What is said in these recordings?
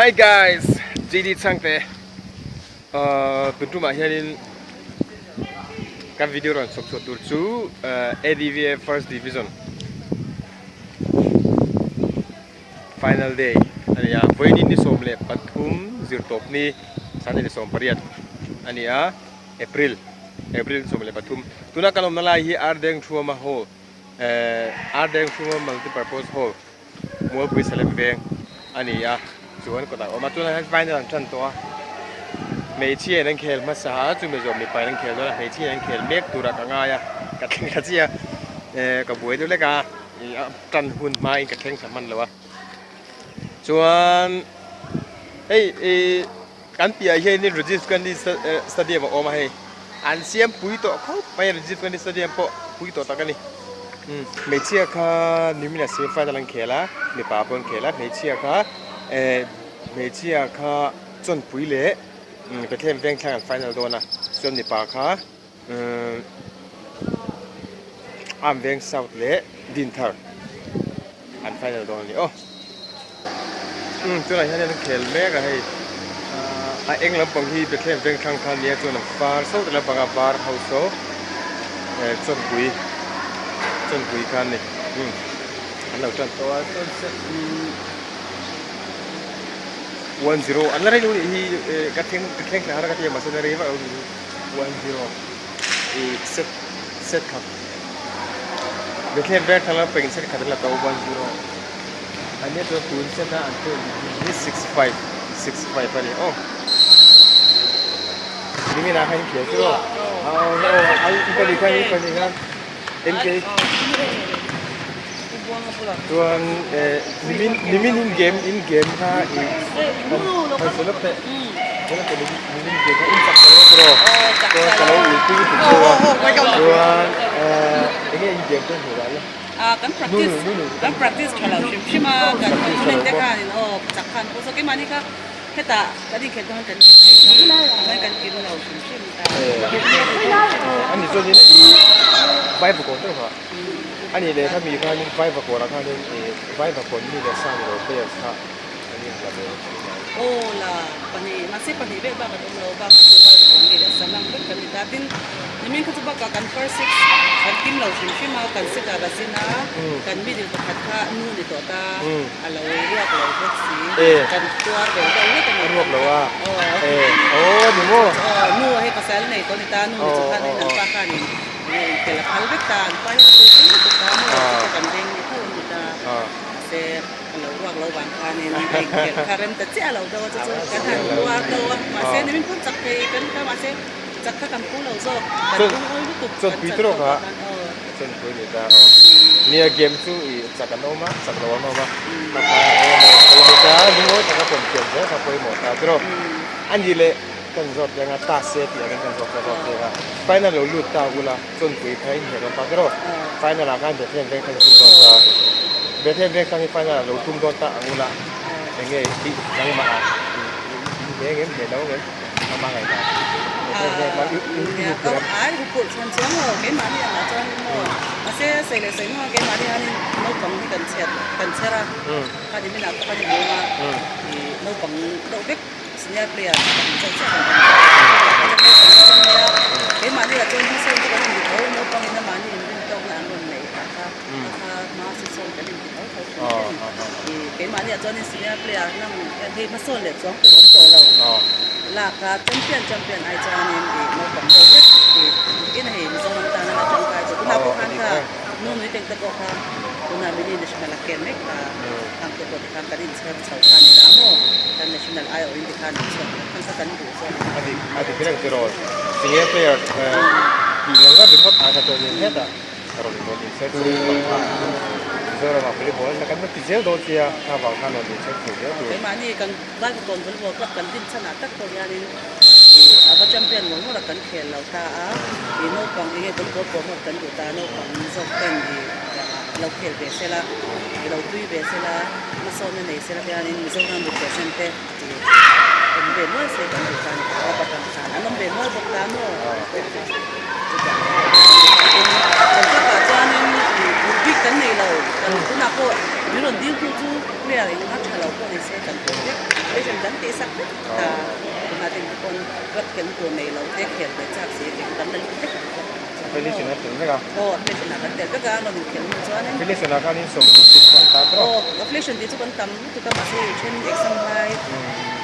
Hi guys, JD Chhangte tun tumah hianin kan video rawn chhawp chhuah tur chu ADVA First Division Final day a ni a, vawiin ni 13 zirtawp ni Sunday ni 18 a ni a, April April 13 tuna kan awmna lai hi Ardeng Thuama Hall Ardeng Thuama Multipurpose Hall Mualpui Salem veng a ni a, chuan kawtah a awm a, tunah hian final an tan tawh a, hmeichhia in an khel hmasa a, chumi zawh mipa in an khel dawn a, hmeichhia in an khel mek turah ka ngai a, ka thleng thla chiah a, eh ka buai deuh lek a, ih a tan hun hmain ka thleng thla hman lo a, chuan hei ih kan piahah hianin Rajiv Gandhi Stadium a awm a hei an siam pui tawh khawp mai a Rajiv Gandhi Stadium pawh pui tawh tak a ni hmeichhia kha nimin a semi final an khel a mipa pawh an khel a hmeichhia kha eh hmeichhia kha chawnpui leh Bethlehem Vengthlang an final dawn a chuan mipa kha Arm Veng South leh Dinthar an final dawn a ni aw. Umm tunah hian an khel mek a hei a eng lampang hi Bethlehem Vengthlang kha ania chuan a var saw ta lampang a var ho saw eh chawnpui chawnpui kha a ni umm an lo tan tawh a chuan set hi 1-0 an la rei lo nih hi eh ka thleng ka thleng thla har a ka ti a mahse la rei vak lo nih hi 1-0 ih set set khat Bethlehem Vengthlang lampangin set khat an la tawh a 1-0. An nia chuan tun set a an pek hi 65 65 a ni aw nimin ah khan in khel chu aw aw i pahnih khan i pahnih khan MK chuan eh nimin nimin in game in game kha i han sawi lawk teh nimin game kha in chak ta lo tiraw chuan ka lo ulpui lutuk deuh a chuan eh enge in game chu hmuh dan la. Kan practice kan practice tha lo hrim hrim a kan opponent te khanin aw chak khan pawh saw keimahni kha hetah kan inkhelh dawn kan kim thei lo chuan kan kim lo hrim hrim ta. Ani chuanin i Vaivakawn deuh kha ani leh kha mi khanin Vaivakawnah khanin i Vaivakawn mi leh sa ni lo players kha an inla ve thin a. Aw la pahnih mahse pahnih vel bak an awm lo bak kha chu Vaivakawn mi leh sa lang vek kan ni ta tin Nimin kha chu bakah kan first six kan kim lo hrim hrim a, kan set ah Razin a, kan middle pakhat kha nu ni tawh ta, a lo ruak lo bawk si, kan tuar ve deuh hlek a ni. A ruak lo a, aw ni maw? Aw, nu a hei pasal nei tawh ni ta, nu ni chu khan in an pa khanin enge inkhel a phal vek ta, an pa hian a tuipui lutuk ta maw, chu pawh kan veng ni tho a ni ta, mahse a lo ruak lo vang khanin a inkhel kha rem ta chiah lo deuh a, chu chu kan han tuar deuh a, mahse nimin pawh chak thei kan ni ta, mahse. Chak kha kan pu lo zawk, kan lungawi lutuk kan Chawnpui chan tawk tawk a, ah khan aw. Chawnpui ni ta aw. Nia game chu i chak an awm a, chak lo an awm a, ka kha engemaw pawimawh ta, lungawi taka pawm thiam zel kha pawimawh ta tiraw. A nih leh kan zawt reng a, ta se tih angin kan zawt zawt reng a, final lo lut ta ula Chawnpui kha in heh dawn ta tiraw. Final ah khan Bethlehem veng kha in tum dawn ta, Bethlehem veng kha hi final ah lo tum dawn ta ang ula enge i nangmah ah i hne ngem hne lo ngem. Ai huphurh chhan chiang lo keimahni angah chuan maw mahse sawi leh sawi hnuah keimahni hianin naupang hi kan chhiat kan chher a khani minah pawh kan inhawng a ih naupang deuh vek senior player pahnih chauh chiah kan awm a naupang vek an nia keimahni ah chuan hmasawn chu kan inti tho naupangin amahni inrin tawkna an rawn neih ah kha a kha hma sawn kan inti tho tho hrim hrim ih keimahni ah chuanin senior player nang hei hmasawn leh chuang tur awm tawh lo lak a champion champion ai chuanin ih naupang deuh hlek ih in hei Mizoram tana la tangkai chu tunah pawh khan kha nu nui teng te pawh kha tunah mini national a ken mek ta ang te pawh tikhan kan inchher chho kha a ni ta maw kan national ai awhin tikhan an chhuak khan kha kan duh zawk a dik a dik reng tiraw senior player tih ngang ngat ringawt ai kha chuanin hetah rawn rawn inchher chho ang kha Mizoramah volleyball na kan la ti zel dawn sia kha vang khan rawn inchher chho zel tur. Keimahni kan Vaivakawn volleyball club kan din chhanah tak pawh hianin ih a va champion ngawr ngawr a kan khel lo ta a, ih naupang enge volleyball promote kan duh ta a, naupang zawk ten ih lo khel ve sela, ih lo tui ve sela, hmasawnna nei sela hianin Mizoram represent te ih awm ve nual se kan duh ta a ni. Club atang khan an awm ve nual bawk ta maw? Chutah kan club ah chuanin ih bik kan nei lo, kan tunah pawh min rawn dil tu chu player eng a tha lo pawh ni se kan pawm vek. tihsak vek ta. Tunah te engte pawn club khelna tur nei lo te khel ve chak si eng kan la lut vek ang club ah chuan. Affiliation a tel vek a. Aw affiliation ah kan tel vek a an rawn inkhelh hnu chuanin. Affiliation ah khan in 20 te chu an ta tawh. Aw affiliation tih chu kan tam lutuk a mahse i then exam lai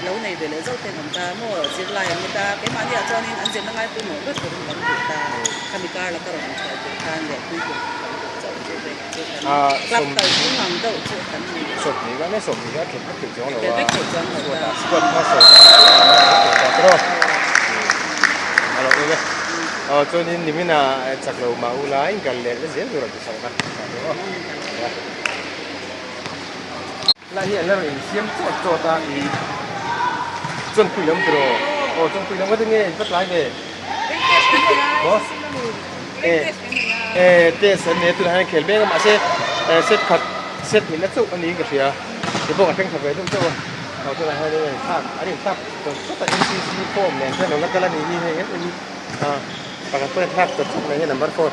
lo nei ve leh zauh te an awm ta maw zirlai an ni ta keimahni ah chuanin an zirna ngai pawimawh ber turin kan duh ta khami kar laka rawn inchhuah tur khan leh pui tur kan duh chauh chu ve chu kan club kal phung ang deuh chu kan ni. 20 ka nia 20 ka khelh vek thei chuang lo a Khelh vek thei chuang lo ta. Squad kha sawm ta tawh a lo awm e. Aw chuanin nimina chak lo mah ula in kal leh la zel tur a ti sak a. Lai hi an la rawn insiam chawt chawt a i chawnpui lam tiraw aw chawnpui lam ka ti nge in va tlai ve maw e e test an nei a tunah hian khel mek a mahse set khat set hnih na chauh a niin ka hria ti pawh ka thleng thla ve deuh chauh a aw tunah hian an inthlak an inthlak chawt chawt a NCC form nen hian lo la kal a nih hi hei em em hi a pakhat pawh a inthlak chawt chawt mai hi number four.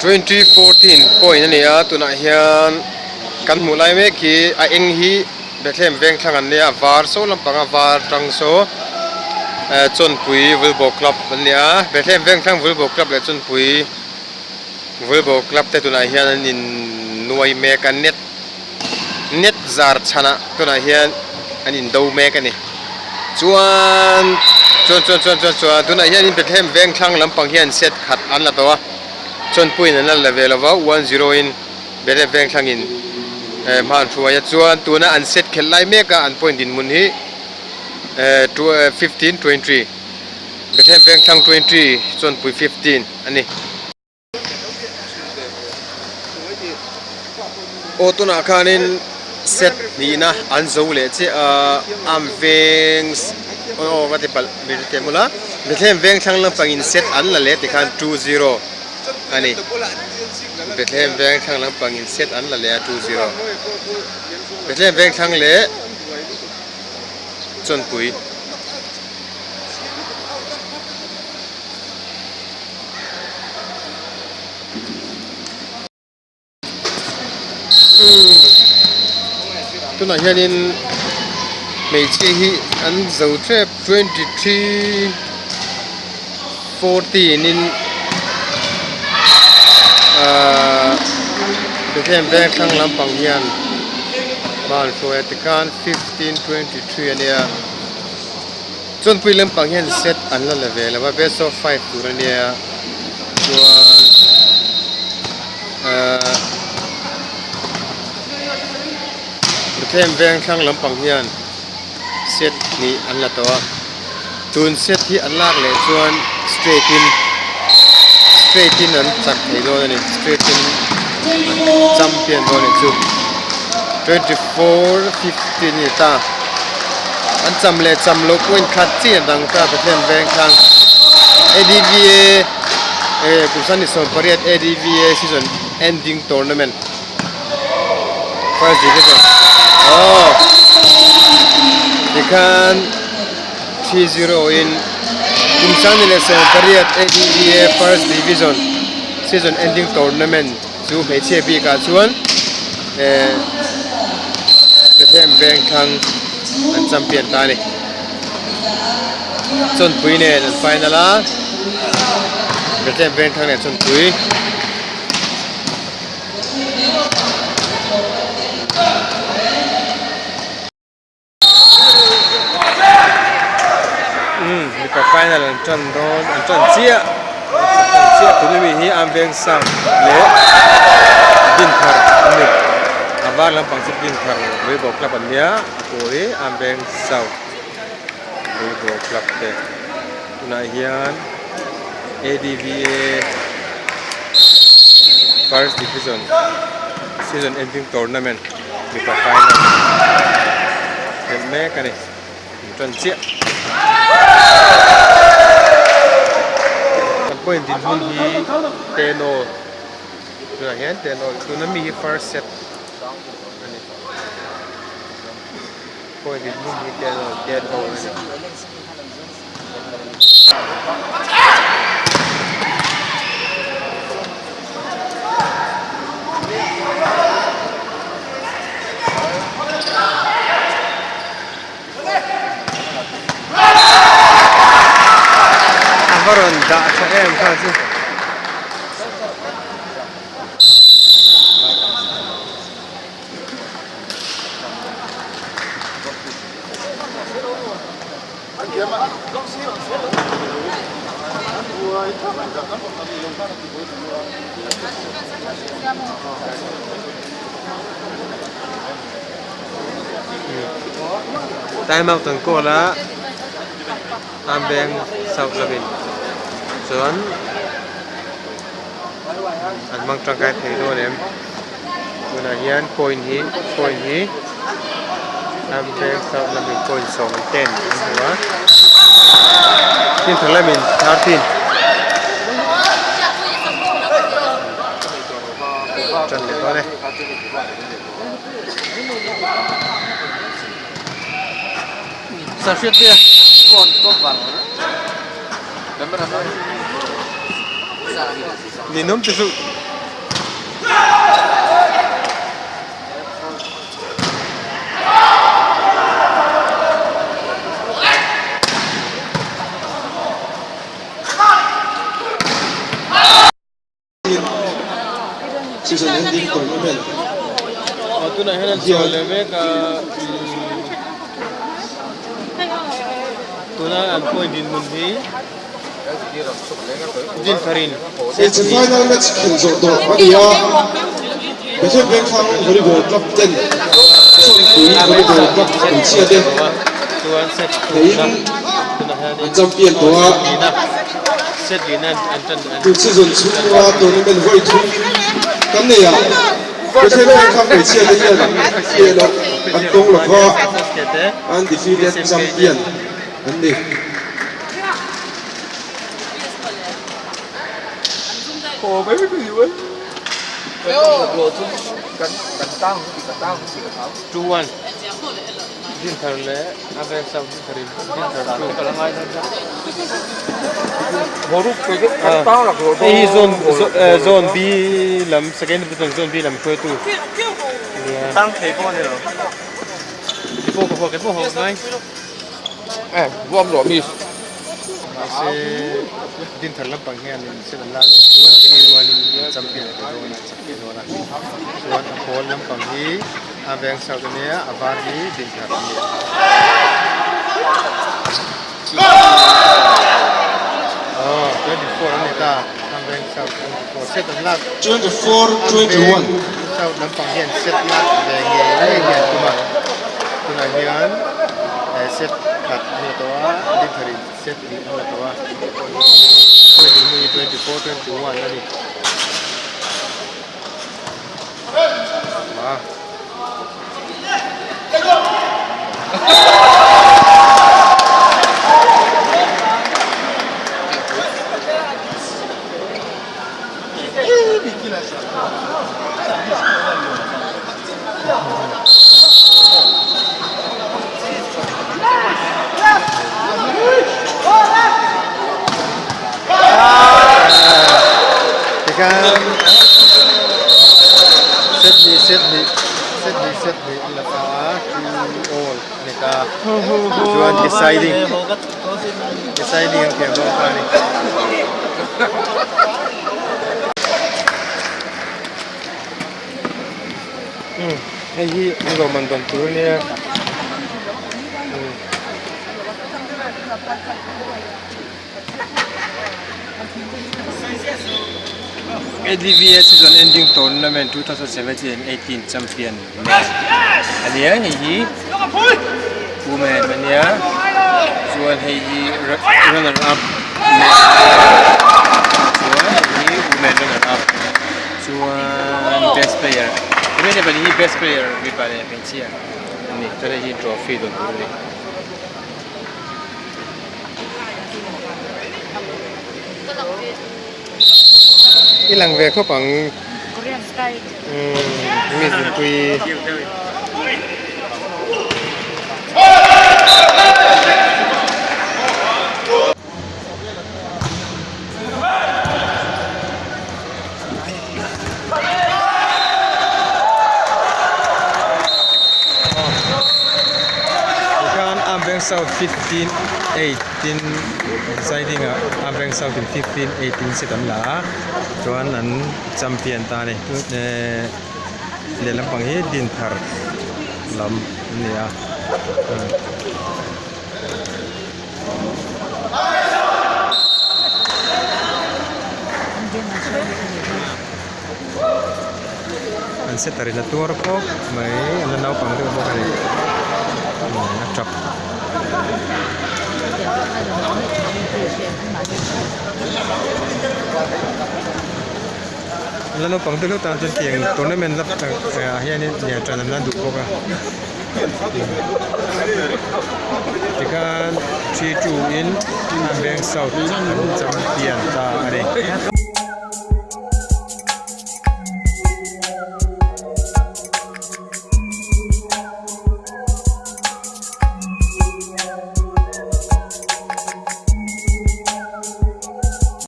2014 point a ni a tunah hian kan hmuh lai mek hi a eng hi Bethlehem veng thlang an nia a var saw lampang a var tang saw eh Chawnpui Vulbo Club an ni a Bethlehem veng thlang Vulbo Club leh Chawnpui Vulbo Club te tunah hian an in nuai mek a net Net zar chhanah tunah hian an indo mek a ni. Chuan chuan chuan chuan chuan chuan tunah hian Bethlehem veng thlang lampang hian set khat an la tawh a, Chawnpuiin an la la ve lova 1-0 in Bethlehem veng thlangin eh hma an hruai a, chuan tuna an set khelh lai mek a an point dinhmun hi eh 15-23 Bethlehem veng thlang 23 Chawnpui 15 a ni. Aw tunah khanin set hnihna an zo leh chiah a am veng aw ka ti palh mi hrethiam ula Bethlehem veng thlang lampangin set an la leh tikhan 2-0 a ni Bethlehem veng thlang lampangin set an la leh a 2-0 Bethlehem veng thlang leh Chawnpui. Tunah hianin hmeichhia hi an zo tep 23 14 in ahh Bethlehem veng thlang lampang hian hma an hruai a tikhan 15 23 ania. Chawnpui lampang hian set an la la ve lo a best of five tur a nia chuan ahh Bethlehem veng thlang lampang hian set hnih an la tawh a tun set hi an lak leh chuan straight in straight in an chak thei dawn a ni straight in an champion dawn a nih chu 24 15 a ni ta. An cham leh cham loh pawhin khat chiah a dang ta Bethlehem veng thlang ADVA eh kum sangni 18 ADVA season ending tournament first division aw tikhan 3-0 in kum 2018 ADVA first division season ending tournament Chu hmeichhia bikah chuan eh Bethlehem veng thlang an champion ta a ni. Chawnpui nen an final a, Bethlehem veng thlang leh Chawnpui. Umm mipa final an tan dawn an tan chiah an tan chiah tuna mi hi an veng sang leh dinthar an ni a var lampang chu dinthar volleyball club an nia a pawl hi an veng south volleyball club te tunah hian A_D_V_A first division season ending tournament. Mipa final khelh mek a ni in tan chiah. Kan point din hun hi ten all tunah hian ten all tuna mi hi first set a ni point din hun hi ten all ten all a ni. va rawn dah tha em kha chu. Time out an call a Armbeng South lamin chuan an hmang tangkai thei dawn em tunah hian point hi point hi Armbeng South lamin point sawm an ten an hmu a Dinthar lamin 13 tan leh dawn e. Ninawm te chu Season ending tournament Tunah hian an chawl leh mek a tuna an point dinhmun hi Dinthar-in It's a final match khelh zawh tawh a ni a, Bethel Vengthlang Volleyball Club ten Chawnpui Volleyball Club hmeichhia te hneiin an champion tawh a. Tun season chhunga tournament vawi thum kan nei a, Bethel Vengthlang hmeichhia te hian fiah loh an tawng lo va, undefeated champion an ni. Hei hi zone zone B lam second division zone B lam hruaitu nia mahse Dinthar lampang hianin set an lak leh chuan tih rualin champion a ti dawn a chak leh dawn a chuan a pawl lampang hi a veng south a nia a var hi Dinthar a ni aw 24 a ni ta a veng south 24 set an lak 24 21. South lampang hian set lak ve ngei ngei hian tum a tunah hian set khat an la tawh a Dinthar in set hnih an la tawh a point in hmui 24 21 a ni. Tikhan set hnih set hnih set hnih set hnih an la ta a two all a ni ta chuan deciding deciding an khel dawn ta a ni. Hei hi an lawmman dawn tur a nia. ADVA season ending tournament 2017 and 18 champion men a nia hei hi women a nia chuan hei hi runner up men chuan hei hi women runner up chuan best player hemi te pahnih hi best player mipa leh hmeichhia an ni chuan hei hi trophy dawn tur a ni. I lang ve khawp ang umm mi zinpui. Tikhan Arm Veng South 15 8. Tin deciding ah Armed Veng South in 15 18 seat an la a chuan an champion ta a ni ehh lehlam pang hi Dinthar lam an ni a. An setter in a tuar khawp mai an la naupang deuh bawk a ni a tap. An la naupang deuh hlauh tan chuan tiang tournament la ah hianin ṭan an la duh bawk a tikhan 3 2 in Armed Veng South an champion ta a ni.